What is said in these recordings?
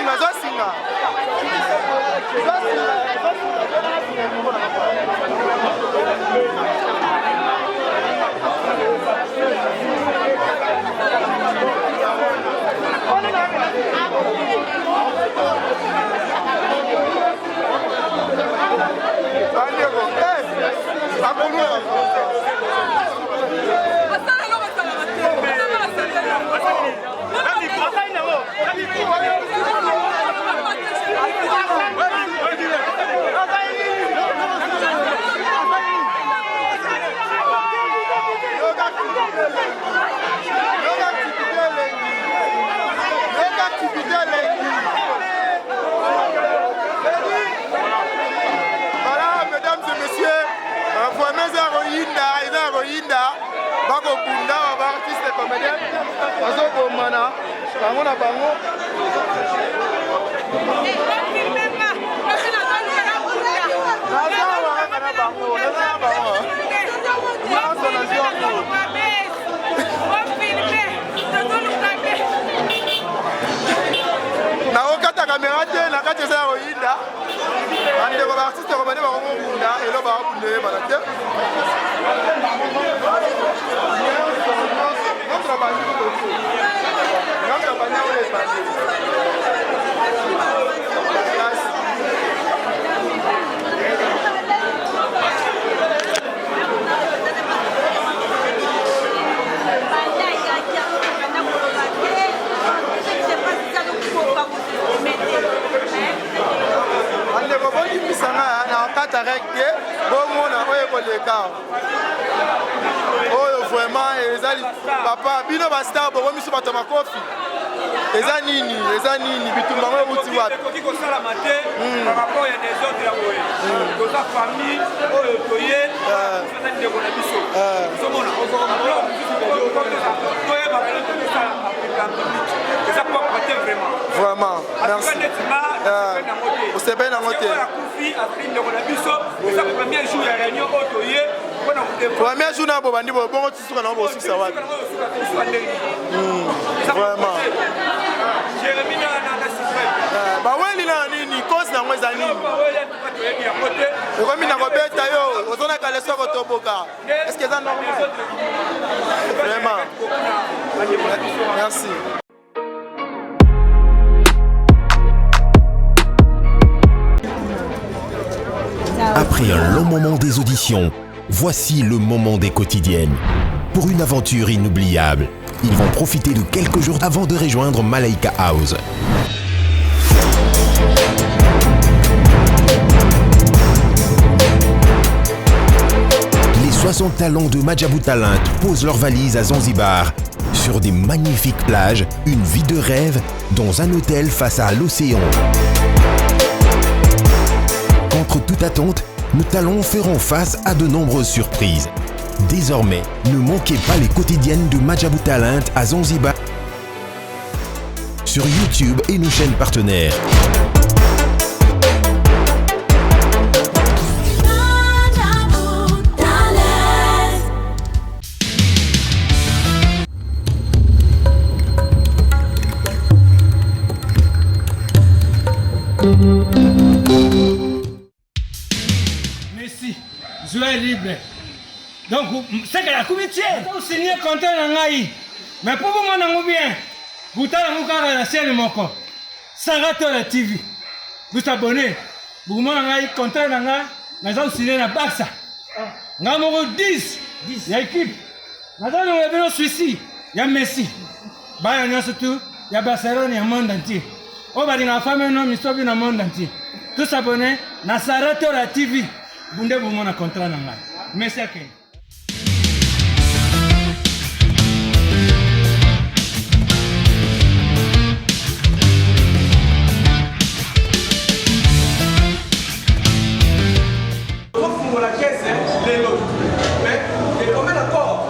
singa, zwa singa. Zwa singa, zwa singa. Bandeko, eh, akolula. Mesdames et messieurs, vraiment eza ya koyinda, eza ya koyinda, bakobunda ba artiste comédien bazobomana bango na bango. Naza kaka na bango, naza na bango. Nyonso nazwi yango. Nakokata kamera te, na kati eza ya koyinda. Bandeko ba artiste comédien bakobunda, elo bakobunda eyebana te. Nyonso na bandi koto. Nyonso na bandi oyo ebandi. Makasi. Bandeko bolimbisa nga na kata rek te, bomona oyo ekoleka oyo vraiment eza papa bino ba star bokomisi bato ya makofi eza nini eza nini bitumba yango euti wapi ekoki kosalama te hmm. par rapport ya desordre ya boye hmm. toza famille oyo toye eza ndeko na biso ozomona toyebaka nini tozosala en public eza propre te vraiment vraiment merci osepeli nango te akufi akufi ndeko na biso eza premier jour ya réunion oyo toye premier jour na bobandi boye bongo tisuka nango bosukisa wapi hmm, vraiment eh, baweli na nini cause nango eza nini ekomi na kobeta yo ozona kaleso kotoboka est ce que eza normal vraiment merci. Après un long moment des auditions, voici le moment des quotidiennes. Pour une aventure inoubliable, ils vont profiter de quelques jours avant de rejoindre Malaika House. Les 60 talents de Maajabu Talent posent leurs valises à Zanzibar, sur des magnifiques plages, une vie de rêve dans un hôtel face à l'océan. Contre toute attente, nos talents feront face à de nombreuses surprises. Désormais, ne manquez pas les quotidiennes de Maajabu Talent à Zanzibar sur YouTube et nos chaînes partenaires. Messi, joueur libre. Donc, seke akomi tie osigne contrat na ngai mais mpo bomona yango bien botala yango kaka na chaîne moko Sarah Tola TV bosabone bokomona ngai contrat na ngai naza kosigne na Barça ngai moko 10 ya équipe naza longola bino suisi ya Messi bana nyonso tu ya Barcelone ya monde entier oyo balingaka fame no misobi na monde entier tosabone na Sarah Tola TV bunde bomona contrat na ngai Messi akende. Tozofungola caisse lelo mais le commun accord,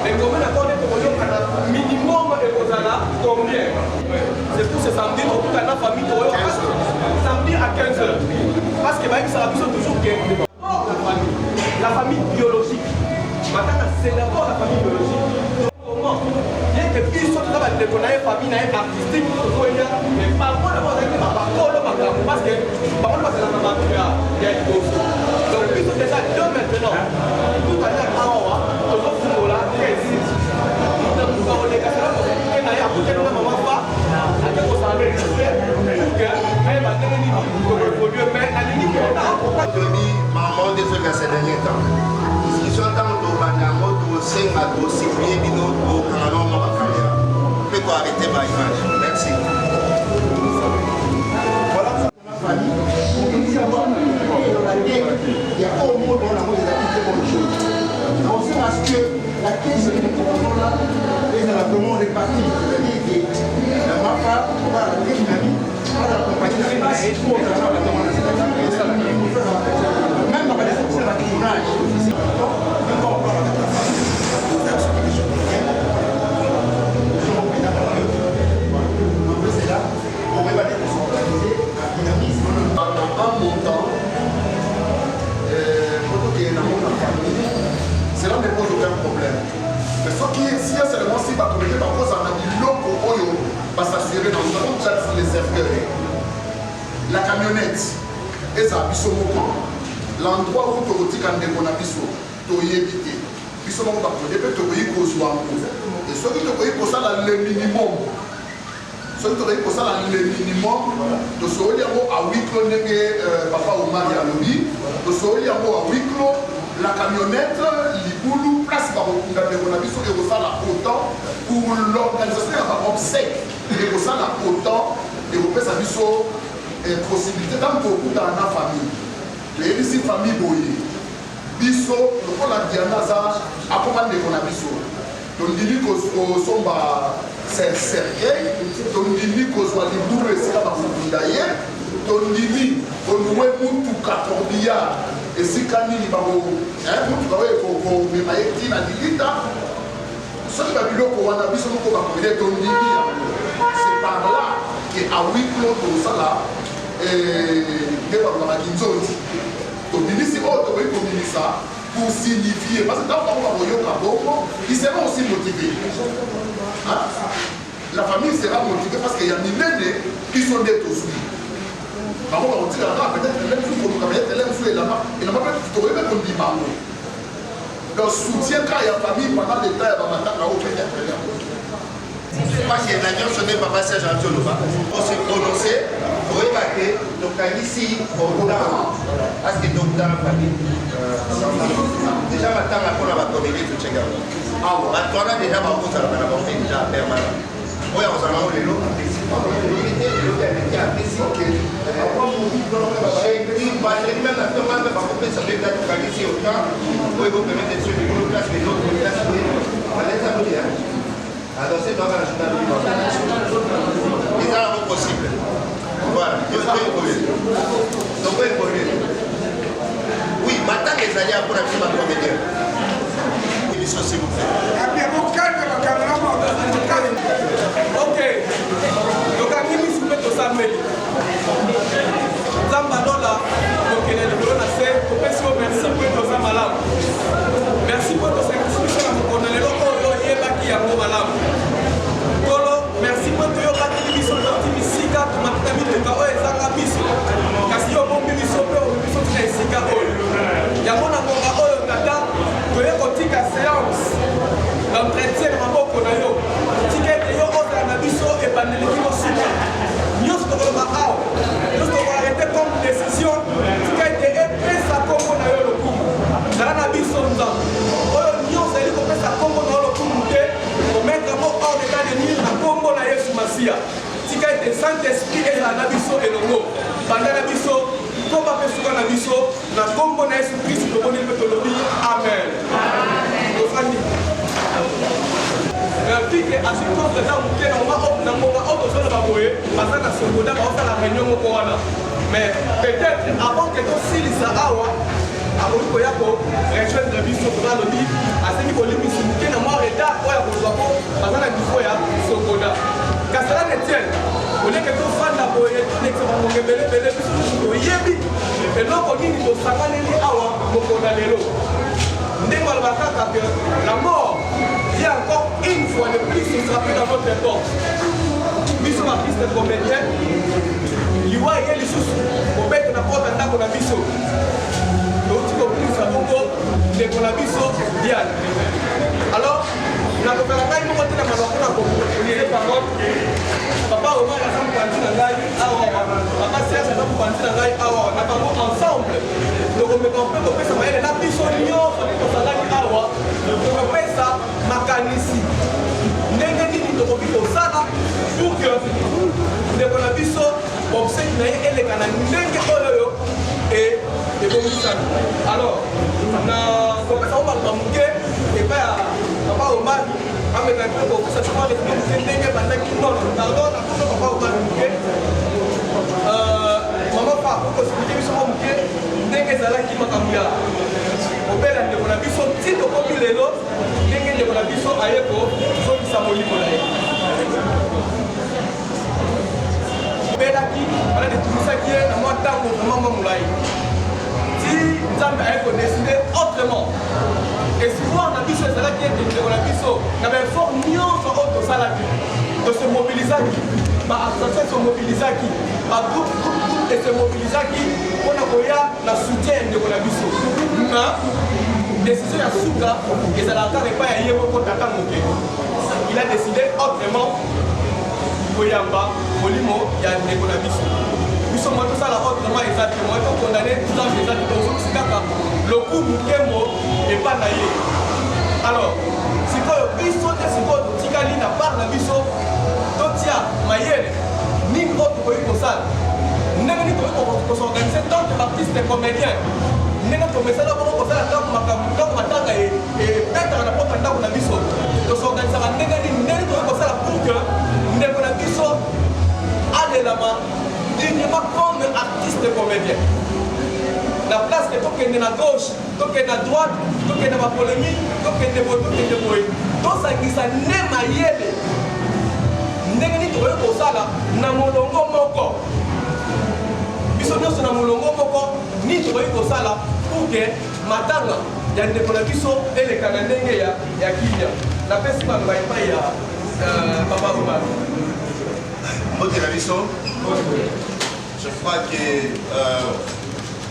le commun accord nde tokoyokana minimum ekozala combien. C'est pour ce samedi tokutana na famille tokoyoka samedi à 15 heures parce que bayebisaka biso toujours que d'abord la famille, la famille biologique matanga c'est d'abord la famille biologique. Comment bien que biso toza bandeko na ye famille na ye artistique tozoya mais bango na Ya liboso, donc biso déjà de maintenant, tout à l'heure awa tozofungola caisse. Moto moto akoleka sala kote na ye, akutani na mama fa, ake kosala le nécessaire pour que ayeba ndenge nini tokoévolue. Mais nalingi kota. Toyebi maman nde soki ya ces dernier temps discussion, ntango tobanda yango, tosenga, tosupplie bino tokanga nongo bacaméra mpe koarrêter baimage. Merci. Voilà, famille, il y a au moins dans la ezali très bonne chose. Donc c'est parce que la caisse que nous proposons là est vraiment répartie, c'est-à-dire que la MAFA, on va la très dynamique, on va l'accompagner dans les même dans les la tournage. Donc, même quand on parle avec la famille, quelque chose de bien. Donc c'est là, on va décentraliser un dynamisme. Un montant, okokende nango na famille, cela ne pose aucun problème. Mais soki si seulement si bakomite bakozala na biloko oyo bas'assurer, nous avons déjà les cercueils, la camionnette ezala biso moko, l'endroit où tokotika ndeko na biso toyebi te, biso moko bakomite mpe tokoki kozwa yango. E soki tokoki kosala le minimum, soki tokoki kosala le minimum, tosololi yango à huis clos, ndenge papa Omari alobi, tosololi yango à huis clos, la camionnette, libulu, place bakokunda ndeko na biso, ekosala autant pour l'organisation ya baobsèques, ekosala autant, ekopesa biso possibilité. Ntango tokutana na famille, toyebisi famille boye: biso lokola Diana aza akoma ndeko na biso, tondimi kosomba cercueil, tondimi kozwa libulu esika bakokunda ye, tondimi kolouer mutuka corbillard esika nini mutuka oyo ekomema ye ntina lilita. Soki babiloko wana biso moko bakomele tondimi yango, c'est par là que à huis clos tozosala nde balobaka nzonzi, tobimisi oyo tokoki kobimisa pour signifier, parce que ntango bango bakoyoka bongo, ils seront aussi motivés, hein? La famille sera motivée parce que ya minene biso nde tozwi, bango bakotikala kaka peut-être ele mosusu koluka, peut-être ele mosusu elamba elamba mpe tokoki mpe kondima yango. Donc soutien kaka ya famille pendant l'état ya bamatanga oyo, peut-être yango. Parce que na nyonso nde papa Serge ati oloba, ose prononce, toyeba ke tokangisi autant, parce que tokutana famille déjà matanga mpona bacomédie, totyeka yango. Bato wana déjà bakozalaka na bango déjà permanent. Oyo akozala nango lelo apesi te, elobi aleki apesi bachéri, même na ntongo mpe bakopesa mpe da. Tokangisi autant oyo ekopermettre biso likolo place lelo place baleza lobi adosé toaka na journal, eza nango possible. Voilà, toévolue, tokoévolue. Oui, matanga ezali ya mpona biso bacomédien biso, s'il vous plaît. Ok, tokangi misu mpe tosambeli. Nzambe alola, mokili ya likolo na se, topesi yo merci mpo ete oza malamu. Merci mpo tosangisi biso na mokolo na lelo oyo oyebaki yango malamu. Nkolo, merci mpo toyokateli biso, touti misika, tomati na mituka oyo ezanga biso, kasi yo obombi biso mpe omi biso tina esika oyo. Yango na ngonga oyo, Tata, toye kotika séance d'entretien na maboko na yo. Tika ete yo ozala na biso ebandeli kino suka. Nyonso tokoloba awa, nyonso tokoarrêter comme décision, tika ete epesa nkombo na yo lokumu. Zala na biso, Nzambe. Oyo nyonso ezali kopesa nkombo na yo lokumu te, komettre yango hors d'état de nuire na nkombo na Yesu Masiya. Tika ete Saint Esprit ezala na biso elongo, banda na biso, nkomba mpe suka na biso. Na nkombo na Yesu Kristu toboni mpe tolobi amen. Tofandi fike azwi contre eza moke na moma na ngonga oyo tozoloba boye, baza na Sokoda, baosala réunion moko wana. Mais peut-être avant que tosilisa awa, akoki koya ko rejoindre biso. Toza alobi asengi bolimbisi moke na mwa retard oyo akozwa po baza na niveau ya Sokoda. Kasi ala Etienne oleke tofanda boye, tolekisa bangonga ebelebele, biso nyonso toyebi eloko nini tosanganeli awa mokolo na lelo. Ndenge baloba kaka que la mort vient encore une fois de plus se frapper dans notre porte, biso baartiste comédien. Liwa eye lisusu kobeta na porte ya ndako na biso. Touti kobungisa bongo ndeko na biso Diane. Alors, nakozala ngai moko te na maloba mpo na komonopolize parole. Papa Omar aza mopanzi na ngai awa, Papa Serge aza mopanzi na ngai awa, na bango ensemble tokomeka mpe kopesa mayele na biso nyonso nde tozalaki awa, tokopesa makanisi ndenge nini tokoki kosala pour que ndeko na biso obsèque na ye eleka na ndenge oyo oyo ebongisami. Alors na kopesa ngo maloba moke epai ya papa Omar, ameka mpe kopesa biso mwa résumé moke ndenge ebandaki. Non, pardon, nakosa papa Omar moke. Mama fa okoexpliquer biso mwa moke ndenge ezalaki makambo ya kobela ndeko na biso ti tokomi lelo, ndenge ndeko na biso aye kozongisa molimo na ye. Obelaki maladi etungisaki ye na mwa ntango vraiment mwa molai, ti Nzambe aye kodécider autrement. Espoir na biso ezalaki ete ndeko na biso, na baeffort nyonso oyo tosalaki, tose mobilisaki, baassociation se mobilisaki, bagroupe groupe groupe ese mobilisaki mpona koya na soutien ya ndeko na biso, na décision ya suka ezalaka kaka epai ya ye moko tata moke. Il a décidé autrement, koyamba molimo ya ndeko na biso. Biso mwa tosala autrement eza te, mwa tokondane Nzambe eza te, tozongisi kaka lokumu nkembo epa na ye. Alors sikoyo biso te, sikoyo totikali na part na biso, totia mayele nini oyo tokoki kosala, ndenge nini tokoki kos'organiser tant que baartiste comédien, ndenge tomesana bongo kosala ntango makambo, ntango matanga ebetaka na porte ndako na biso, tos'organisaka ndenge nini, ndenge tokoki kosala pour que ndeko na biso alelama dignement comme artiste comédien. Na place ke tokende na gauche, tokende na droite, tokende na bapolémique, tokende boye, tokende boye, tosangisa nde mayele ndenge nini tokoki kosala na molongo moko, biso nyonso na molongo moko, nini tokoki kosala pour que matanga ya ndeko na biso eleka na ndenge ya kimia. Napesi maloba epai ya papa Omar. Mbote na biso. Je crois que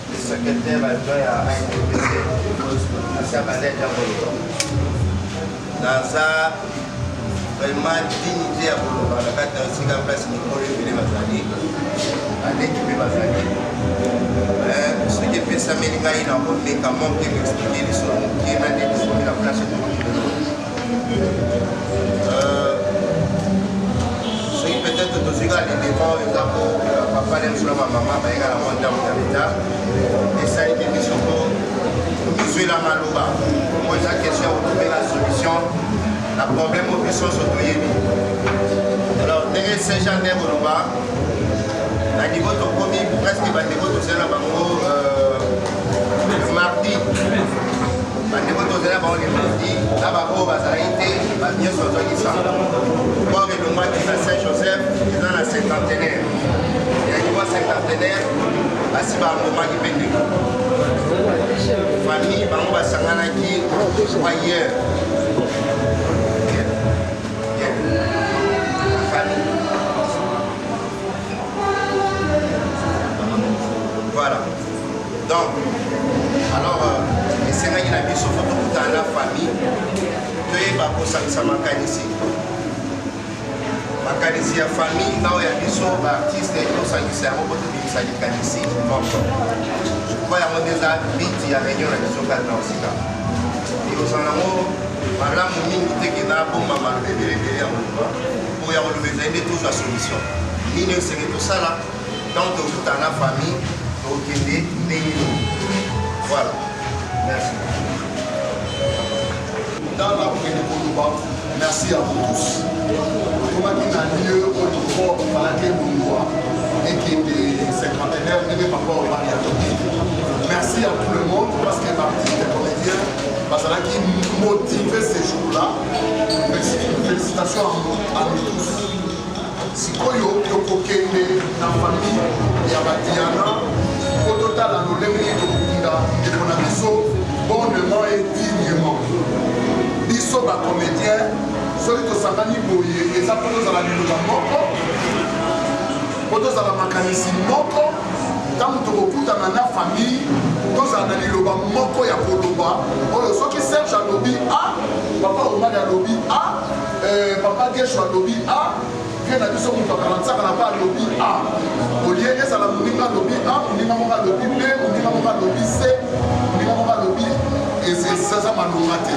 le secrétaire adjoint ya ANPC asi abanda ya koloba. Naza vraiment dignité ya koloba na kati ya esika place mikolo ebele bazali, baleki mpe bazali. Soki epesameli ngai na komeka moke koexpliquer lisolo moke na nde tokomi na place tokomi lelo. Soki peut-être tozwi kaka le devant oyo eza po papa na biso na bamama bayeka na mwa ndambo ya leta, esali mpe biso po tomizwela maloba po eza question ya kotobela solution na problème oyo biso nyonso toyebi. Alors ndenge Saint Jean nde koloba, na niveau tokomi, presque bandeko tozali na bango le mardi, bandeko tozali na bango le mardi na baoyo bazalaki te, bato nyonso bazwaki sango, corps elongwaki na Saint Joseph, eza na Cinquantenaire. Ya niveau Cinquantenaire basi bambomaki mpe ndeko. Famille bango basanganaki kwa hier. Hier. Famille. Voilà. Donc, alors, esengaki na biso fo tokutana na famille, toyeba kosangisa makanisi, makanisi ya famille na oyo ya biso baartiste, tosangisa yango mpo tobimisa likanisi moko. Je crois yango nde eza but ya réunion na biso kati na osika. Ekozala nango malamu mingi te ke nabomba maloba ebele ebele ya koloba. Mpo ya koloba ezali nde tozwa solution nini esenge tosala ntango tokutana na famille, tokende ndenge nini. Voilà, merci. Tala kokende koloba merci à vous tous. Tokomaki na lieu oyo corps efalaki elongwa ekende Cinquantenaire, ndenge papa Omari atoki. Merci à tout le monde parce que l'artiste comédien bazalaki motivé ce jour-là. Félicitations à nous tous. Sikoyo tokokende na famille ya badiana mpo totala lolenge nini tokokunda ndeko na biso bonnement et dignement. Biso bacomédien, soki tosangani boye, eza mpo tozala liloba moko mpo Mpo tozala makanisi moko ntango tokokutana na famille, tozala na liloba moko ya koloba oyo soki Serge alobi A, papa Omari alobi A, eh, papa Gesho alobi A, vie na biso moto akalantisaka na mpe alobi A. Olie ezala moninga alobi A, moninga moko alobi B, moninga moko alobi C, moninga moko alobi eza malonga te.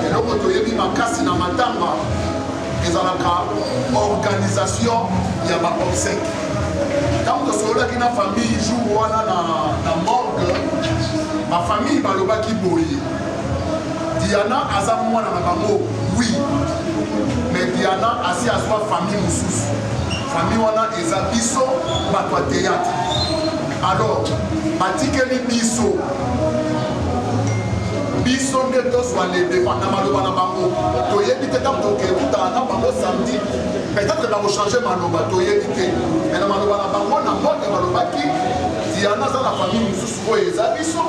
Eloko toyebi makasi na matanga ezalaka organisation ya ba obsèques. Ntango tosololaki na famille jour wana na, na morgue, ba famille balobaki boye, Diana aza mwana na bango oui, mais Diana asi azwa famille mosusu. Famille wana eza biso bato ya théâtre. Alors batikeli biso biso nde tozwa le devant na maloba na bango. Toyebi te ntango tokee kutana na bango samedi, peut-être bakochange maloba, toyebi te. Mais na maloba na bango na mode balobaki Diana aza na famille mosusu oyo eza biso,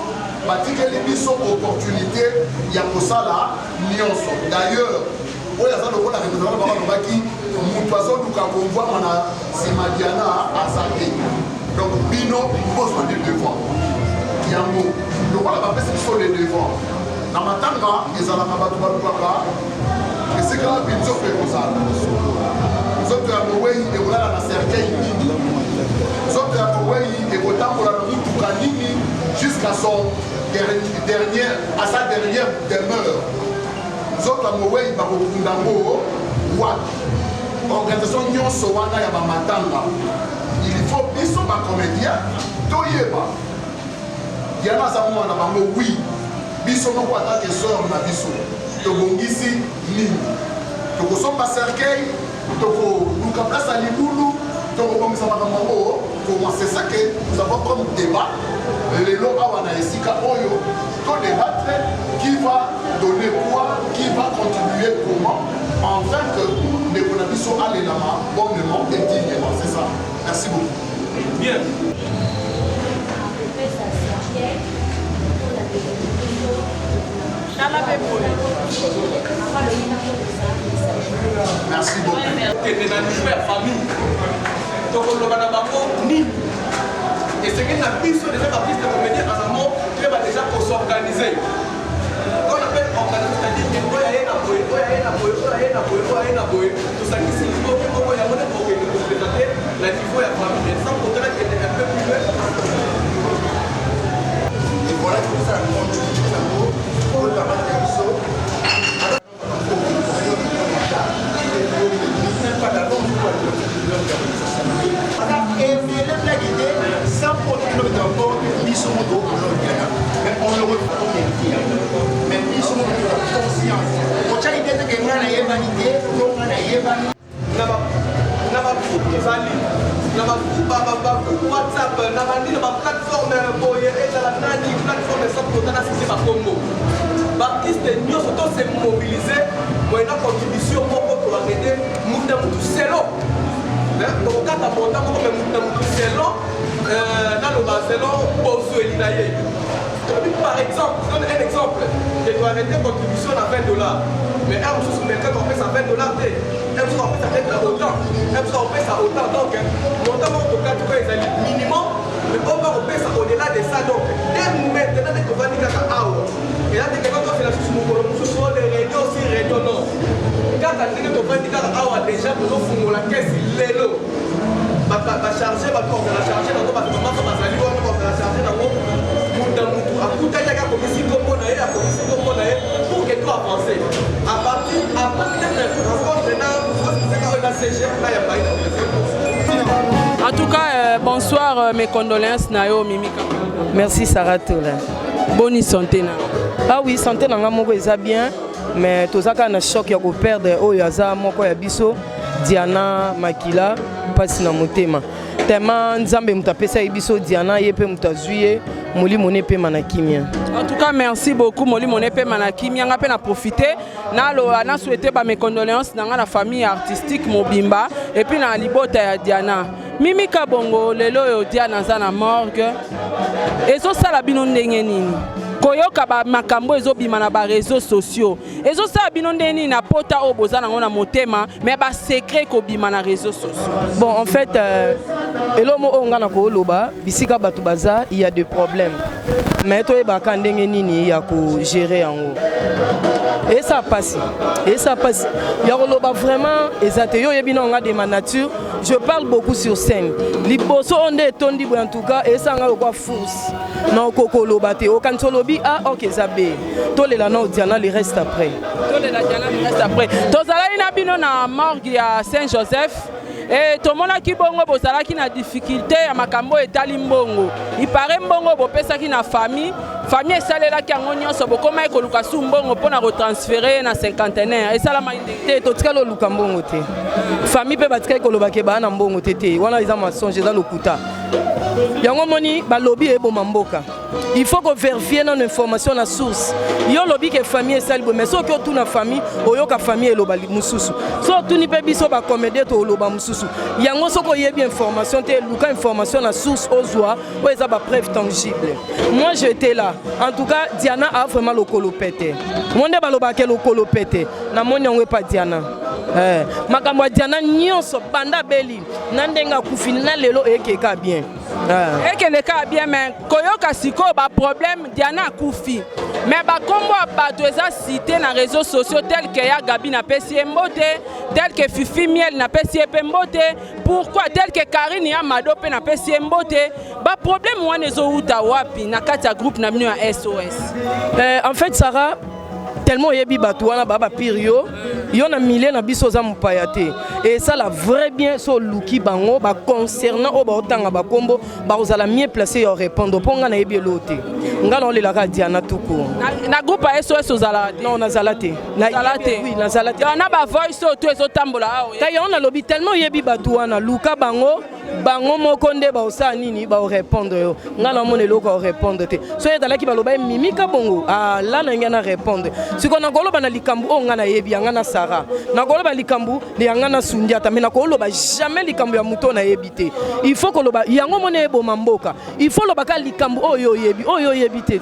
batikeli biso opportunité ya kosala nyonso. D'ailleurs oyo aza lokola représentant na bango alobaki moto azoluka komvwama na nsima Diana aza te, donc bino bozwa le devant. Yango lokola bapesi biso le devant na matanga, ezalaka bato balukaka esika wapi nzoto ekozala. Nzoto ya mowei ekolala na cercueil nini, nzoto ya mowei ekotambola na mutuka nini jusqu'à son dernier, à sa dernière demeure. Nzoto ya mowei bakokunda ngo wapi? Organisation nyonso wana ya bamatanga, il faut biso bacomédien toyeba. Diana aza mwana na bango oui, biso moko atake sœur na biso tobongisi nini? Tokosomba cercueil, tokoluka place ya libulu, tokobongisa makambo yango comment? C'est ça que nous avons comme débat lelo awa na esika oyo to débattre qui va donner quoi, qui va contribuer comment, enfin que ndeko na biso alelama bonnement et dignement. C'est ça. Merci beaucoup. Bien. Merci beaucoup. Kende na niveau ya famille, tokoloba na bango nini? Esengeli na biso déjà baartiste comédien en amont toyeba déjà kos'organiser. Quand on appelle organiser, c'est-à-dire que oyo aye na boye, oyo aye na boye, oyo aye na boye, oyo aye na boye, tosangisi liboke moko, yango nde tokokende koprésente na niveau ya famille sans kotala kende un peu plus loin. Et voilà que tosala continuité yango oyo bamatela biso. Ebele blague te, sans kilomètre encore biso moto olodiana, mais on le mérite yango. Mais biso moto toza conscience, otyaki te teke ngai nayebani te to ngai nayebani. Na bagroupe tozali na bagroupe WhatsApp, na bandi na baplateforme boye, ezala nani plateforme sans kota na sise bakombo baartiste nyonso, to se mobiliser moyena contribution moko, toarrete mutu na mutu selo tokokata montant moko, mais mutu na mutu selon, naloba selon bozweli na ye. Tolobi par exemple, je donne un exemple que toarrete contribution na 20 $, mais un mosusu peut-être opesa 20 $ te, un mosusu opesa peut-être autant, un mosusu opesa autant. Donc montant moko tokati oyo ezali minimum, mais oyo bakopesa au-delà de ça. Donc dès maintenant nde tovandi kaka awa, eza te kaka tozela susu mokolo mosusu oyo de réunion si réunion, non. Kaka ndenge tovandi kaka awa, déjà tozofungola caisse lelo. Bacharge bato bazala charge nango, bato bamasa bazali wana bazala charge nango. Mutu na mutu akutani aka akomisi nkombo na ye, akomisi nkombo na ye pour que to avancer à partir après peut-être rencontre na oyo na CG na yamba ye na téléphone. En tout cas, bonsoir, mes condoléances na yo, Mimi. Merci Sarah Tola. Bonne santé na. Ah oui, santé na nga moko eza bien, mais toza kaka na choc ya koperdre oyo aza moko ya biso, Diana Makila, mpasi na motema. Tema Nzambe moto apesaki biso Diana, ye mpe moto azwi ye, molimo ne epema na kimia. En tout cas, merci beaucoup, molimo ne epema na kimia. Nga mpe na profiter naloba na souhaiter ba mes condoléances na nga na famille artistique mobimba et puis na libota ya Diana. Mimi Kabongo, lelo oyo Diana aza na morgue. Ezosala bino ndenge nini? Koyoka ba makambo ezobima na ba réseaux sociaux ezosala bino ndenge nini na pota oyo boza nango na motema, mais ba secret kobima na réseaux sociaux? Bon, en fait, eloko oyo nga na koloba, bisika bato baza, il y a des problèmes, mais toyebaka ndenge nini ya kogérer yango. Esa pasi, esa pasi ya koloba vraiment eza te. Yo oyebi na nga, de ma nature, je parle beaucoup sur scène. Liboso oyo nde etondi boye, en tout cas esanga lokwa force na okoki koloba te. Okanisi olobi A, ok, eza B. Tolela na Diana, le reste après. Tolela Diana, le reste après. Tozalaki na bino na morgue ya Saint Joseph e tomonaki bongo bozalaki na difficulté ya makambo oyo etali mbongo. Ipare mbongo bopesaki na famille, famille esalelaki yango nyonso. Bokomaki koluka su mbongo mpona kotransférer ye na cinquantenaire. Esalamaki ndenge? Te, totikali oluka mbongo te. Famille mpe batikali koloba ke baa na mbongo te. Te, wana eza mensonge, eza lokuta. Yango moni balobi eboma mboka. Il faut kovérifier nano information na source. Yo olobi ke famille esali boye, mais soki otuna famille, oyoka famille eloba mosusu. So otuni mpe biso bacomédien, toloba mosusu. Yango soki oyebi information te, luka information na source, ozwa oyo eza bapreuve tangible. Moi, j'étais là. En tout cas, Diana a vraiment lokolo pete. Mo nde balobaka lokolo pete, namoni yango epa Diana. Makambo ya Diana nyonso, banda abeli na ndenge akufi na lelo, eyekeka bien. Ekende kaka bien, mais koyoka sikoyo baproblème, Diana akufi, mais bakombo ya bato eza cité na réseaux sociaux, tel ke ya Gabi, napesi ye mbote, tel ke Fifi Miel, napesi ye mpe mbote, pourquoi tel ke Karine ya Mado mpe napesi ye mbote. Baproblème wana ezowuta wapi na kati ya groupe na bino ya SOS? En fait, Sarah, tellement oyebi bato wana baa bapire yo, yo na milieu na biso oza mopaya te. Esala vrai bien so oluki bango baconcernant oyo baotanga bakombo, bakozala mieux placé ya répondre, mpo ngai nayebi eloo te. Ngai naolelaka Diana tuku. Na groupe ya SOS ozalaka te? Non, nazala te. Ozala te? Oui, nazala te. Na bavoice oyo to ezotambola awa? Ta yango nalobi, tellement oyebi bato wana, luka bango, bango moko nde baosala nini, baorépondre yo. Ngai naomona eloko aorépondre te. So ezalaki baloba ye mimika bongo ala na ngai na répondre. Sikoyo nakoloba na likambo oyo ngai nayebi ya ngai na Sara, nakoloba likambo ya ngai na Sundiata, mais nakoloba jamais likambo ya moto oyo nayebi te. Il faut koloba yango mona eboma mboka. Il faut lobaka likambo oyo oyebi, oyo oyebi te.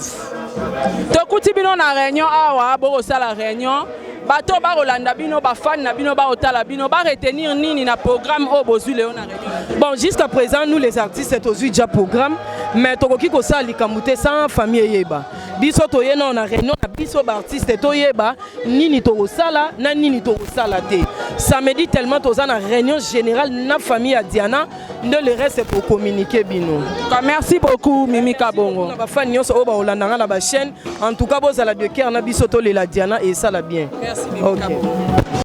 Tokuti bino na réunion awa, bokosala réunion. Bato bakolanda bino, bafani na bino baotala bino, baretenir nini na programme oyo bozwi lelo na réunion? Bon, jusqu'à présent, nous les artistes tozwi déjà programme, mais tokoki kosala likambo te sans famille eyeba. Biso toye nao na réunion na biso baartiste, toyeba nini tokosala na nini tokosala te. Samedi, tellement toza na réunion générale na famille ya Diana, nde le reste tocommuniquer bino. Merci beaucoup, Mimi Kabongo. Na bafani nyonso oyo baolanda nga na bachaîne, en tout cas bozala de cœur na biso, tolela Diana, esala bien. Merci, Mimi. Okay.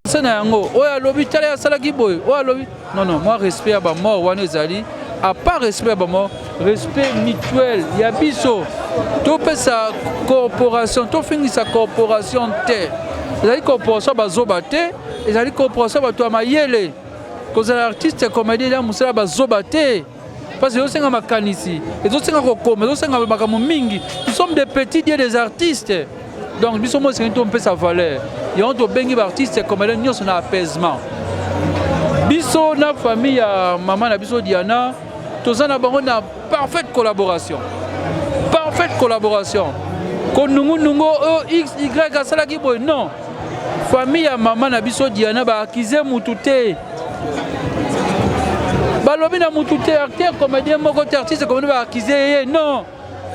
Se na yango oyo alobi, tala asalaki boye, oyo alobi non, non. Moi, respect ya bamort wana ezali à part respect ya bamort, respect mutuel ya biso. Topesa corporation, tofingisa corporation te. Ezali corporation bazoba te, ezali corporation bato ya mayele. Kozala artiste comédien eza mosala bazoba te, parce que ezosenga makanisi, ezosenga kokoma, ezosenga makambo mingi. Nous sommes des petits dieux des artistes, donc biso mo esengi tompesa valeur. Yango tobengi baartiste comédien nyonso na apaisement. Biso na famille ya mama na biso Diana, toza na bango na parfaite collaboration, parfaite collaboration. Konungunungu oyo x y asalaki boye, non. Famille ya mama na biso Diana baakize mutu te, balobi na mutu te, acteur comédien moko te, artiste comédien baakize ye, non.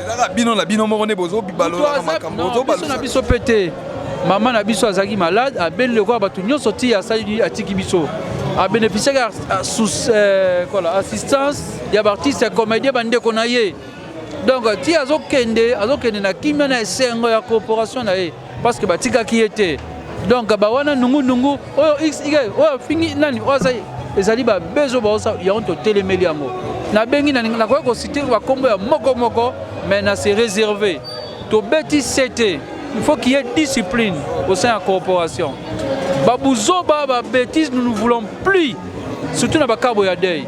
Ezaka bino na bino moko nde bozobalolaka makambo. Biso na biso mpe te. Mama na biso azalaki malade, abeli lokola bato nyonso ti asali, atiki biso. Abénéficiaki assistance ya baartiste ya comédien, bandeko na ye. Donc ti azokende, azokende na kimia, na esengo ya corporation na ye, parce que batikaki ye te. Donc bawana nungunungu oyo x y oyo afingi nani oyo aza, ezali babezo baosa. Yango totelemeli yango. Nabengi, nakoki kociter bakombo ya moko moko, mais na se réservé. Tobeti sete, il faut qu'il y ait discipline au sein ya corporation. Babuzoba, babêtise, nous ne voulons plus, surtout na bakabo ya deuil.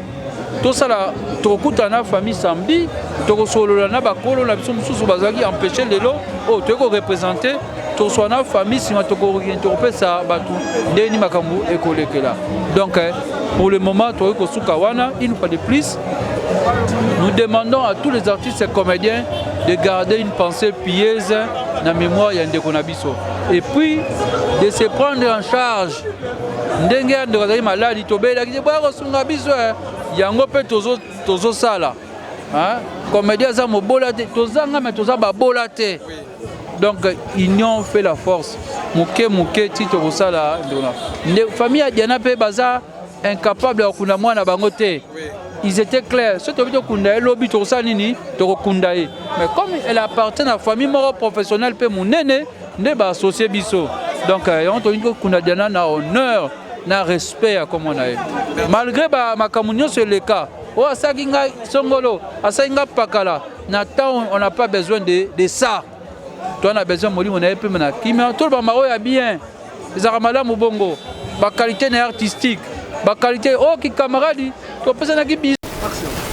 Tosala, tokokutana na famille samedi, tokosolola na bakolo na biso mosusu bazalaki empêché lelo oyo toyei koreprésenter. Toswa na famille, nsima tokopesa bato ndeni makambo ekolekela. Donc pour le moment tokoki kosuka wana. Une fois de plus, nous demandons à tous les artistes et comédiens de garder une pensée pieuse na mémoire ya ndeko na biso et puis de se prendre en charge ndenge ya ndeko azali maladi tobelaki te boya kosunga biso eh. Yango mpe tozosala comédien aza mobola te, tozanga me toza babola te. Donc union fait la force, moke moke ti tokosala ndeko na nde famille ya Diana mpe baza incapable ya kokunda mwana bango te. Ils étaient clairs, soki tobi tokunda ye lobi tokosala nini, tokokunda ye. Mais comme elle appartient na famille moko professionnelle mpe monene nde baassocie biso, donc yango tolingi kokunda Diana na honneur na respect ya kombo na ye, malgré ba makambo nyonso eleka oyo asalaki ngai songolo, asalaki ngai pakala na temps. On n'a pas besoin de ça, to na besoin molimo na ye mpe na kimia. Toloba oyo ya bien ezalaka malamu bongo, baqualité na ye artistique, baqualité oyo kikamaradi topesanaki biso.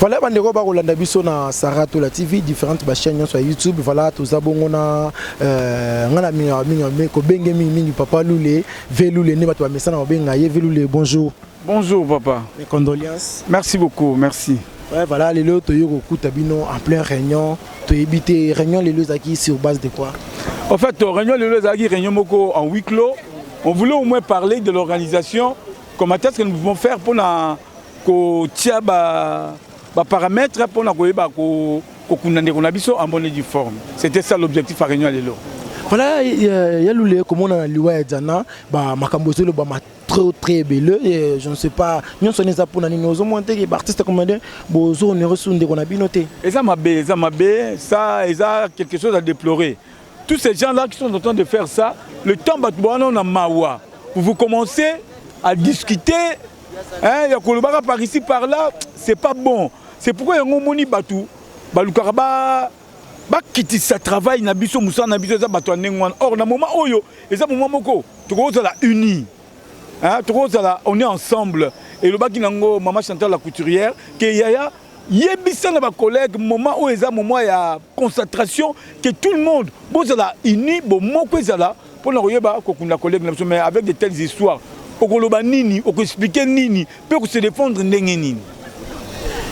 Voilà, bandeko bakolanda biso na Saratola TV, différentes bachaînes nyonso ya YouTube. Voilà, toza bongo na nga na mingi mingi kobenge mingi mingi Papa Lule, Velule nde bato bamesana babenga ye. Velule, bonjour. Bonjour papa. Mes condoléances. Merci beaucoup, merci. Ouais, voilà, lelo toyei kokuta bino en plein réunion. Toyebi te réunion lelo ezalaki sur base de quoi? En fait, réunion lelo ezalaki réunion moko en huis clos. On voulait au moins parler de l'organisation, comment est-ce que nous pouvons faire pour na kotia ba ba paramètres pour na koyeba ko kokunda ndeko na biso en bonne et due forme. C'était ça l'objectif à réunion lelo. Voilà, ya Lule, komona na liwa ya Diana, ba makambo ezolobama trop très ebele, et je ne sais pas nyonso wana eza mpona nini. Ozomona te ke baartiste comédien bozo honorer su ndeko na bino te? Eza mabe, eza mabe, ça eza quelque chose à déplorer. Tous ces gens-là qui sont en train de faire ça, le temps bato wana na mawa, vous commencez à discuter, hein, ya kolobaka par ici par là, c'est pas bon. C'est pourquoi yango omoni bato balukaka ba bakitisa travail na biso, mosala na biso, eza bato ya ndenge wana. Or na moment oyo eza moment moko tokozala uni, hein, tokozala, on est ensemble. Elobaki nango mama Chantal la couturière ke yaya yebisa na bacollègue, moment oyo eza moment ya concentration, que tout le monde bozala uni, bomoko ezala mpona koyeba kokunda collègue na biso. Mais avec de telles histoires, okoloba nini, okoexpliquer nini mpe kose défendre ndenge nini?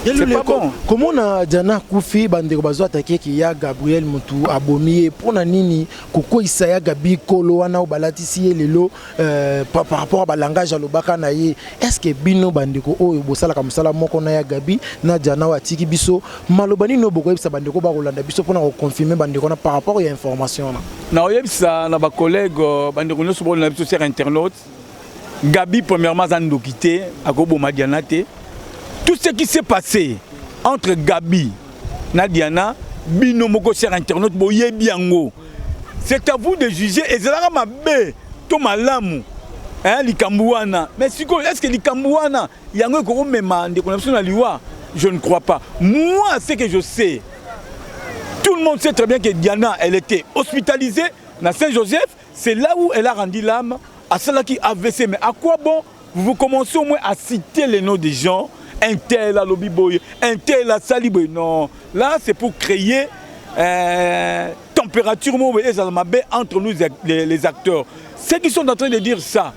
C'est pas bon. Komona Diana akufi, bandeko bazwa atakeki ya Gabriel motu abomi ye, mpona nini kokweyisa ya Gabi kolo wana oyo balatisi ye lelo par rapport à balangage alobaka na ye? Est ce que bino bandeko oyo bosalaka mosala moko na ya Gabi na Diana oyo atiki biso, maloba nini oyo bokoyebisa bandeko bakolanda biso mpona koconfirmer bandeko na par rapport ya information wana? Na oyebisa na bacollègue, bandeko nyonso bolanda biso, cher internaute, Gabi premièrement aza ndoki te, akoboma Diana te. Tout ce qui s'est passé entre Gabi na Diana, bino moko cher internaute boyebi yango, c'est à vous de juger ezalaka mabe to malamu, hein, likambo wana. Mais sikoyo, est ce que likambo wana yango ekokomema ndeko na biso na liwa? Je ne crois pas. Moi, ce que je sais, tout le monde sait très bien que Diana, elle était hospitalisée na Saint-Joseph, c'est là où elle a rendu l'âme, asalaki AVC. Mais à quoi bon vous commencez au moins à citer les noms des gens, un tel alobi boye, un tel asali boye? Non, là c'est pour créer température moko ezala mabe entre nous les acteurs. Ceux qui sont en train de dire ça,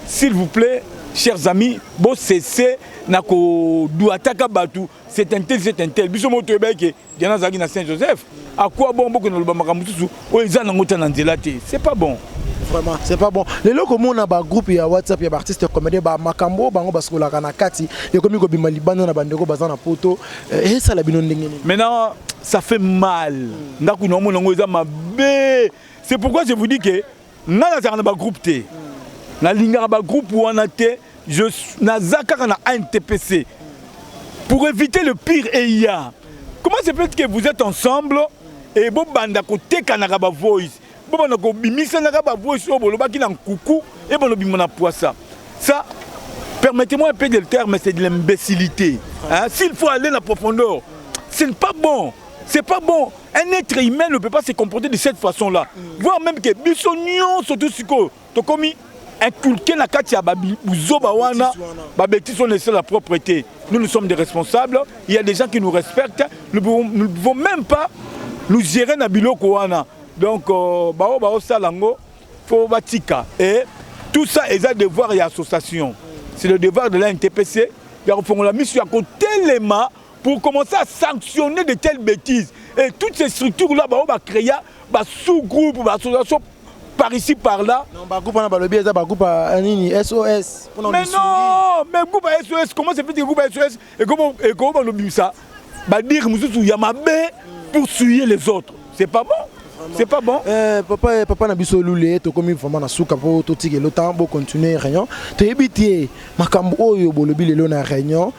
s'il vous plaît, chers amis, bocesser na koduataka bato, c'est un tel, c'est un tel. Biso moto toyebaki ke Diana azalaki na Saint Joseph. À quoi bon bokende loba makambo mosusu oyo eza nango te na nzela te? C'est pas bon. Vraiment, c'est pas bon. Lelo komona bagroupe ya WhatsApp ya baartiste comédien, bamakambo bango basikolaka na kati ekomi kobima libanda na bandeko baza na poto, esala bino ndenge nini? Maintenant ça fait mal. Ndako na omona yango eza mabe. C'est pourquoi je vous dis que nga nazalaka na bagroupe te, nalingaka bagroupe wana te. Je naza kaka na ANTPC pour éviter le pire. Eya, comment se fait que vous êtes ensemble et bobanda kotekanaka bavoice, bobanda kobimisanaka bavoice oyo bolobaki na nkuku, ebanda obima na poisa? Ça, permettez-moi un peu de le terme, c'est de l'imbécilité, hein? S'il faut aller na profondeur, ce n'est pas bon, c'est pas bon. Un être humain ne peut pas se comporter de cette façon-là, voire même que biso nyonso tout sikoyo tokomi inculqué na kati ya buzoba wana, babêtises wana. C'est la propreté. Nous, nous sommes des responsables, il y a des gens qui nous respectent, nous ne pouvons même pas nous gérer na biloko wana. Donc bao baosala yango, faut batika. Et tout ça eza devoir ya association, c'est le devoir de la NTPC ya kofongola miso ya kotelema. pour commencer à sanctionner de telles bêtises. Et toutes ces structures-là, bah, on va créer bah, sous-groupe, bah, association par ici, par là. Non, bah, groupe, on a lobby, bah, groupe, nini, SOS. Mais non, mais groupe SOS, comment c'est fait que groupe SOS et comment, et comment on lobby ça Bah, dire, il y a ma baie pour souiller les autres. C'est pas bon. C'est pas bon. Euh, papa, papa na biso lule, tokomi vraiment na suka po totikelo temps bo continuer réunion. Toyebi te makambo oyo bolobi lelo na réunion.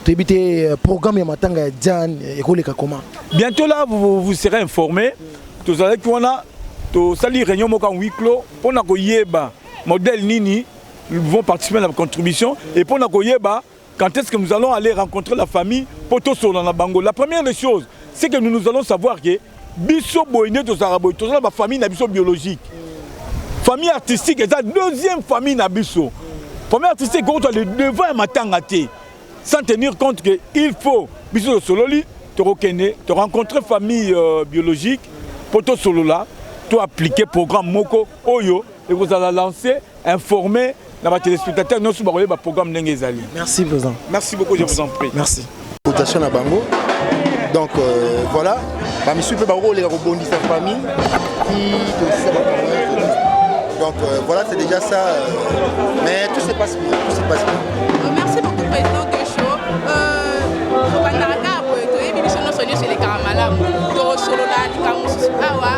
Toyebi te euh, programme ya matanga ya Diane ekoleka comment? Bientôt là vous, vous serez informé. Tozalaki wana tosali réunion moko en huis clos pona koyeba modèle nini vont participer à la contribution et pona koyeba quand est-ce que nous allons aller rencontrer la famille po tosolola na bango. La première des choses, c'est que nous nous allons savoir que biso boye nde tozalaka boye, tozala ba famille na biso biologique. Famille artistique eza deuxième famille na biso. Famille artistique ekoki le devant ya matanga te sans tenir compte que il faut biso tosololi tokokende to rencontrer famille euh, biologique po tosolola to appliquer programme moko oyo ekozala lancé informé na ba téléspectateurs nyonso bakoyeba programme ndenge ezali. Merci président. Merci beaucoup, je vous en prie. Merci. Cotation na bango. Donc euh, voilà, ba misusu pe bakoleka kobondisa famille qui tosisa makambo Donc euh, voilà, c'est déjà ça. Euh, mais tout se passe bien, tout se passe bien. Euh, merci beaucoup président Kesho. Euh, tobandaka kaka boye toyebi biso nyonso nyonso elekaka malamu tosolola likambo mosusu awa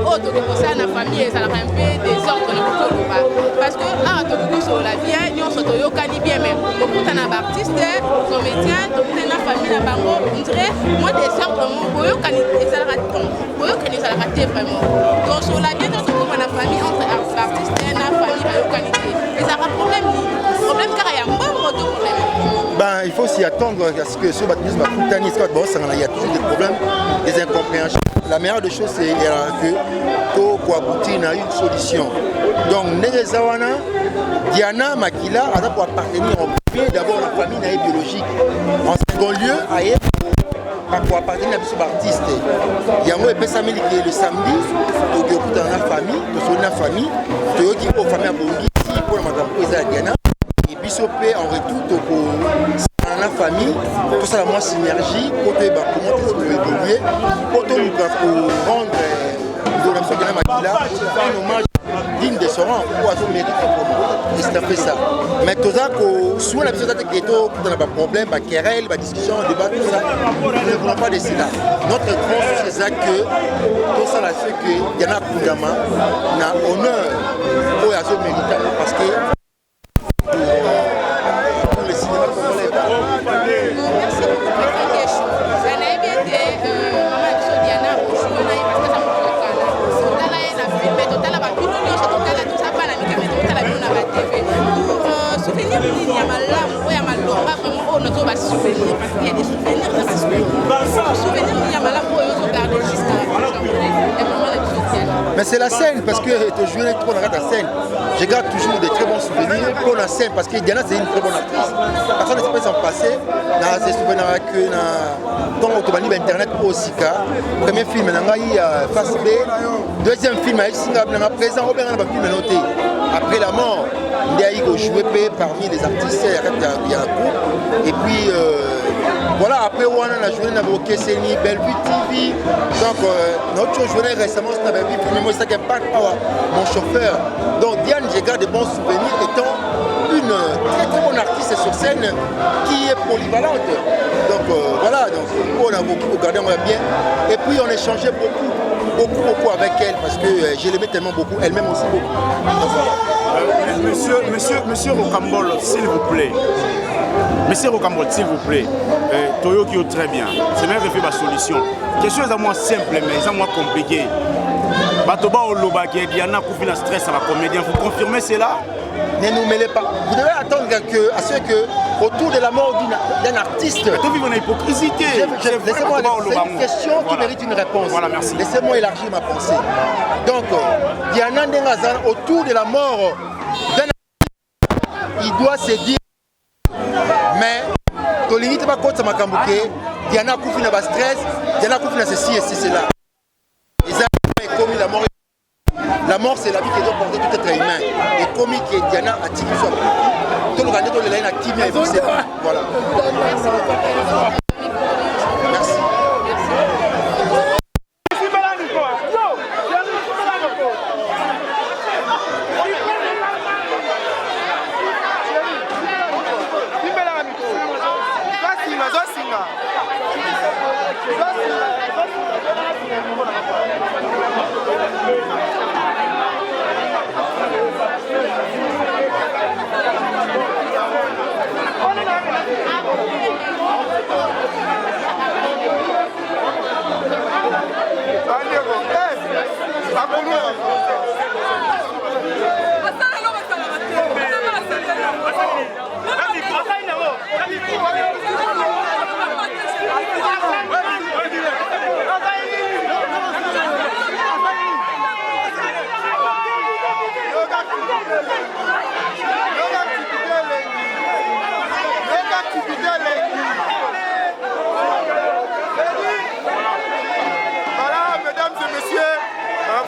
oyo tokoki kosala na famille ezalaka un peu désordre na koloba parce que awa tokoki kosolola bien nyonso toyokani bien mais kokutana baartiste comédien tokutani na famille na bango on dirait mwa désordre moko boyokani ezalaka ton boyokani ezalaka te vraiment tosolola bien to tokoma na famille entre artiste na famille bayokani te ezalaka problème nini problème kaka ya mbongo to problème Ben, il faut s'y attendre à ce que ce bato nyonso bakutani esika bato baosangana il y a toujours des problèmes des incompréhensions la meilleure des choses c'est que tokoaboutir na une solution donc ndenge eza wana diana makila aza koappartenir en premier d'abord na famille na ye biologique en second lieu aye akoappartenir na biso baartiste yango epesameli ke le samedi tokoki kokutana na famille tosoli na famille toyoki oyo famille abongisi mpo na makambo oyo eza ya diana e biso mpe en retour tokosana na famille tosala mwa synergie mpo toyeba comment est-ce qu'on évolue mpo toluka korendre ndeko na biso Diana Makila un hommage digne de son rang oyo azo mérite vraiment et c'est un peu ça mais toza ko souhait na biso eza te ke tokutana ba problème ba querelle ba discussion débat tout ça nous ne voulons pas de cela notre grand souci eza que tosala ce que Diana akundama na honneur oyo azo mérite parce que pour le cinéma congolais. Merci beaucoup, Président Kesho. nayebi ete mama ya biso Diana ojoue na ye parce que aza moto ya kala. Totala ye na filme, totala babino nyonso, totala toza bana mike me totala bino na ba TV. Souvenir nini ya malamu oyo ya malonga vraiment oyo nazo ba souvenir parce qu'il y a des souvenirs na ba souvenir. Souvenir nini ya malamu oyo ozo garder jusqu'à aujourd'hui ya mama na biso Diana. Mais c'est la scène parce que tu joué trop dans la scène. Je garde toujours de très bons souvenirs pour la scène parce que Diana c'est une très bonne actrice. Personne ne peut s'en passer. Na se souvenir que na ntango tobandi ba internet oyo sika premier film na ngai ya face B deuxième film ayebisi ngai nanga présent obenga na bafilme no te après la mort nde ayi kojouer mpe parmi les artistes ya kati ya groupe et puis euh, voilà après wana na journée na bokeseni Bellevue TV donc euh, nauti ojouer récemment na Bellevue film mo esaki impact awa mon chauffeur donc Diane je garde de bons souvenirs étant une très très bonne artiste sur scène qui est polyvalente donc euh, voilà donc on a beaucoup regardé on bien et puis on échangeait beaucoup beaucoup beaucoup avec elle parce que euh, je l'aimais tellement beaucoup elle-même aussi beaucoup donc, voilà. euh, monsieur monsieur monsieur Rocambole s'il vous plaît Monsieur Rocambole, s'il vous plaît, euh, Toyoki très bien. C'est même fait ma solution. Question est moins simple, mais c'est moins compliqué. Bato ba oloba ke Diana akufi na stress à la comédien. Vous confirmez cela Ne nous mêlez pas. Vous devez attendre que, à ce que, autour de la mort d'un artiste. Mais vivre dans l'hypocrisie. Laissez-moi c'est une question voilà. qui mérite une réponse. Voilà, merci. Laissez-moi élargir ma pensée. Donc, euh, Diana Ndengazan, autour de la mort d'un artiste, il doit se dire mais tolingi te bakotisa makambo ke Diana akufi na ba stress, Diana akufi na ceci et cela. Eza ekomi la mort la mort c'est la vie qui doit porter tout être humain ekomi ke Diana atiki biso akufi toluka nde tolela ye na kimia ebise voilà. Merci beaucoup. Bandeko, eh, bakulu. Voilà, mesdames et messieurs,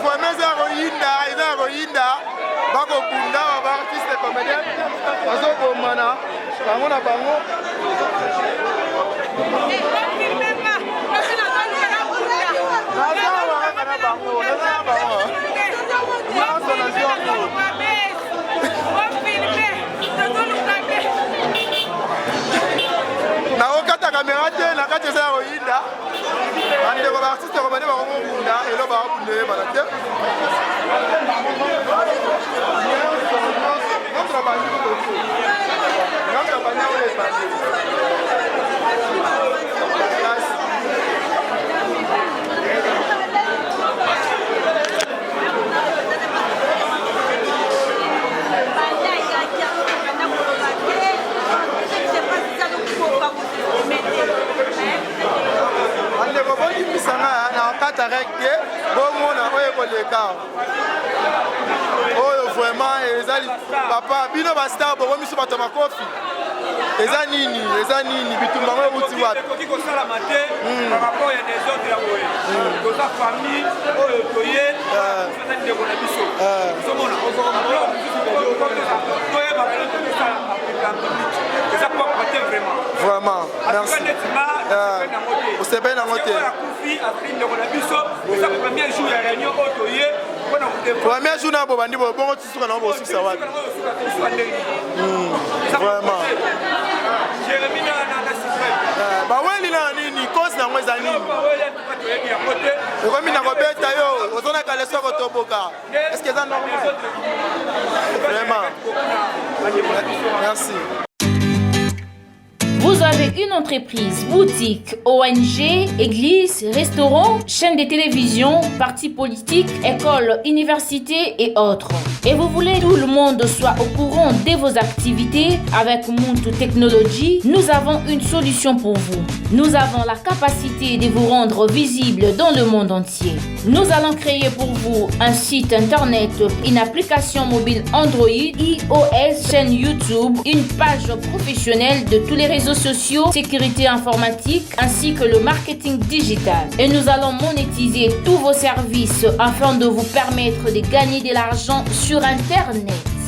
vraiment eza koyinda eza ya koyinda bakobunda ba artiste comédien bazobomana bango na bango nakokata kamera te na kati eza ya koyinda bandeko baartiste komande bango kobunda elo bakobunda eyebana te nyonso bandi nyonso bandi oyo ebandi bandeko bolimbisa nga na kata rek te bomona oyo ekoleka oyo vraiment eza papa bino bastar bokomisi bato ya makofi eza nini eza nini bitumba yango euti wapi ekoki kosalama te hmm. par rapport ya desordre ya boye hmm. toza famille oyo toye eh. ndeko na biso eh. ozomona toyeba tosala en public eza propre te vraiment vraiment merci eh. osepeli nango te akufi azali ndeko na biso eza premier jour ya réunion oyo toye premier jour na bobandi bongo suka nango bosukisa wapi hmm, vraiment eh, baweli na nini cause nango eza nini ekomi na kobeta yo oza na kaleso kotoboka est ce que eza normal vraiment merci Vous avez une entreprise, boutique, ONG, église, restaurant, chaîne de télévision, parti politique, école, université et autres. Et vous voulez que tout le monde soit au courant de vos activités avec Muntu Technology, nous avons une solution pour vous. Nous avons la capacité de vous rendre visible dans le monde entier. Nous allons créer pour vous un site internet, une application mobile Android, iOS, chaîne YouTube, une page professionnelle de tous les réseaux sociaux, sécurité informatique ainsi que le marketing digital. Et nous allons monétiser tous vos services afin de vous permettre de gagner de l'argent sur Internet.